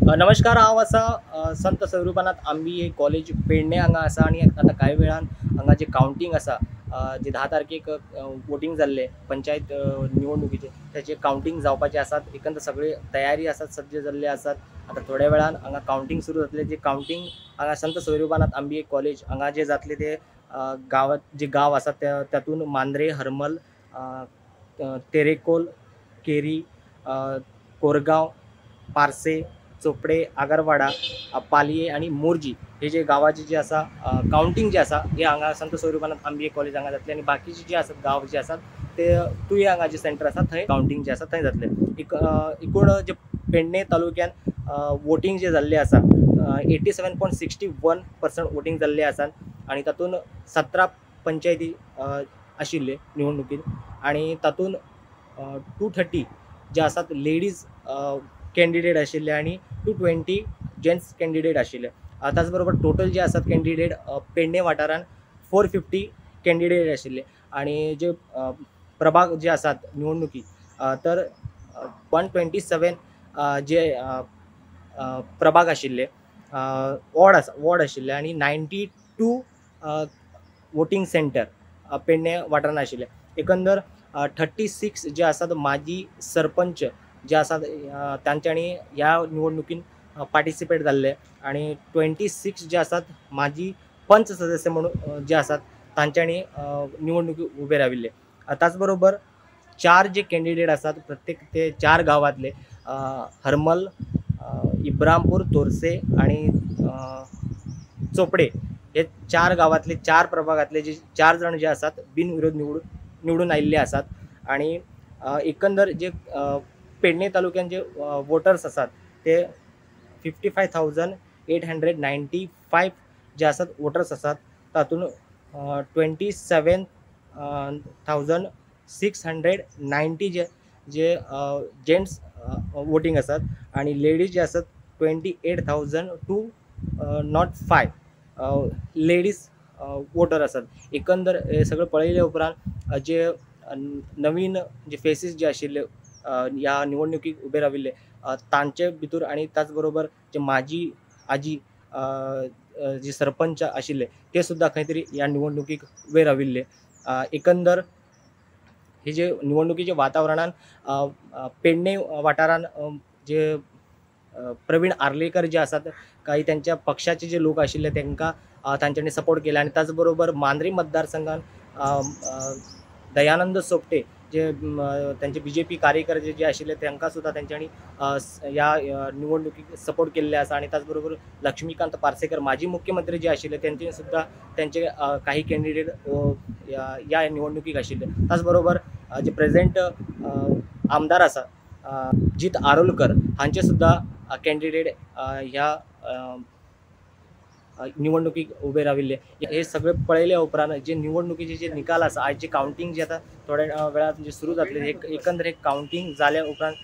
नमस्कार, हांव आसा संत सोयरूपानाथ आंबी कॉलेज पेडणे हांगा आसा आनी आतां कांय वेळान हांगा जें कावंटींग आसा, जे 10 तारखेक वोटींग जाल्लें पंचायत निवडणुकीचें, तेचें कावंटींग जावपाचें आसात. एकंदर सगळे तयारी आसात, सज्ज जाल्ले आसात. आतां थोड्या वेळान हांगा कावंटींग सुरू जातलें. जे कावंटींग हांगा संत सोयरूपानाथ आंबी कॉलेज हांगा जे जातलें ते गांवांत जे गांव आसात तातूंत मांद्रे, हरमल, तेरेकोल, केरी, कोरगांव, पार्से, चोपडे, आगरवाडा, पालये आनी मोरजी हे जे गांवाचे जे आसा कावंटींग जे आसा हे हांगा संत सोयरूपानाथ आंबी कॉलेज हांगा जातलें. आनी बाकीचे जे आसात गांव जे आसात ते तुये हांगा जे सेंटर आसा थंय कावंटींग जे आसा थंय जातलें. एकूण जे पेडणे तालुक्यान वोटींग जे जाल्लें आसा 87.61% वोटींग जाल्लें आसा आनी तातूंत 17 पंचायती आशिल्ले निवडणुकीन आनी तातूंत 230 जे आसात लेडीज कॅन्डिडेट आशिल्ले आनी 220 जेंट्स कॅन्डिडेट आशिल्ले. त्याच बरोबर टोटल जे आसात कॅन्डिडेट पेडणे वाठारान 450 कॅन्डिडेट आशिल्ले आनी जे प्रभाग जे आसात निवडणुकी तर 127 जे प्रभाग आशिल्ले, वॉर्ड आसा, वॉर्ड आशिल्ले आनी 92 वोटींग सेंटर पेडणे वाठारान आशिल्ले. एकंदर 36 जे आसात माजी सरपंच जे आसात तांच्यांनी ह्या निवडणुकीन पार्टिसिपेट जाल्ले आनी 26 जे आसात माजी पंच सदस्य म्हणून जे आसात तांच्यांनी निवडणुकी उबे राविल्ले. त्याच बरोबर 4 जे कॅन्डिडेट आसात प्रत्येक ते 4 गांवांतले, हरमल, इब्रामपूर, तोरसे आनी चोपडे हे 4 गांवांतले 4 प्रभागांतले जे 4 जाण जे आसात बिनविरोध निवडून आयिल्ले आसात. आनी एकंदर जे पेडणे तालुक्यान जे वोटर्स आसात ते 55,895 जे आसात वोटर्स आसात, तातूंत 27,690 जे जे जेंट्स वोटींग आसात आनी लेडीज जे आसात 28,205 लेडीज वोटर आसात. एकंदर हे सगळें पळयले उपरांत जे नवीन जे फेसीस जे आशिल्ले ह्या निवडणुकीक उबे राविल्ले तांचे भितर आनी त्याच बरोबर जे माजी आजी जे सरपंच आशिल्ले ते सुद्दां खंय तरी ह्या निवडणुकीक उबे राविल्ले. एकंदर हे जे निवडणुकीचे वातावरणान पेडणे वाठारान जे प्रवीण आर्लेकर जे आसात काही त्यांच्या पक्षाचे जे लोक आशिल्ले तांकां तांच्यांनी सपोर्ट केला आनी त्याच बरोबर मांद्रे मतदारसंघान दयानंद सोपटे जे त्यांचे बीजेपी कार्यकर्ते जे आशिल्ले तांकां सुद्दां तेंच्यांनी ह्या निवडणुकीक सपोर्ट केल्ले आसा. आनी त्याच बरोबर लक्ष्मीकांत पार्सेकर माजी मुख्यमंत्री जे आशिल्ले तेंचे सुद्दां तेंचे काही कॅन्डिडेट ह्या निवडणुकीक आशिल्ले. त्याच बरोबर जे प्रेझेंट आमदार आसा जीत आरोलकर हांचे सुद्दां कॅन्डिडेट ह्या निवडणुकीक उबे राविल्ले. हे सगळे पळयले उपरांत जे निवडणुकीचे जे निकाल आसा आयज जे कावंटींग जे आतां थोड्या वेळान जे सुरू जातले एकंदर एक कावंटींग जाल्या उपरांत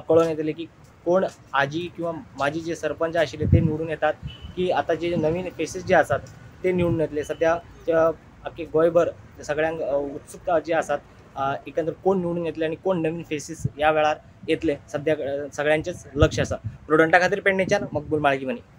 कळोन येतलें की कोण आजी किंवा माजी जे सरपंच आशिल्ले ते निवडून येतात की आतां जे नवीन फेसीस जे आसात ते निवडून येतले. सद्या आख्खे गोंयभर सगळ्यांक उत्सुकता जी आसात एकंदर कोण निवडून येतले आनी कोण नवीन फेसीस ह्या वेळार येतले सद्या सगळ्यांचेच लक्ष आसा. प्रुडंटा खातीर पेडणेच्यान मकबूल माळगीमनी.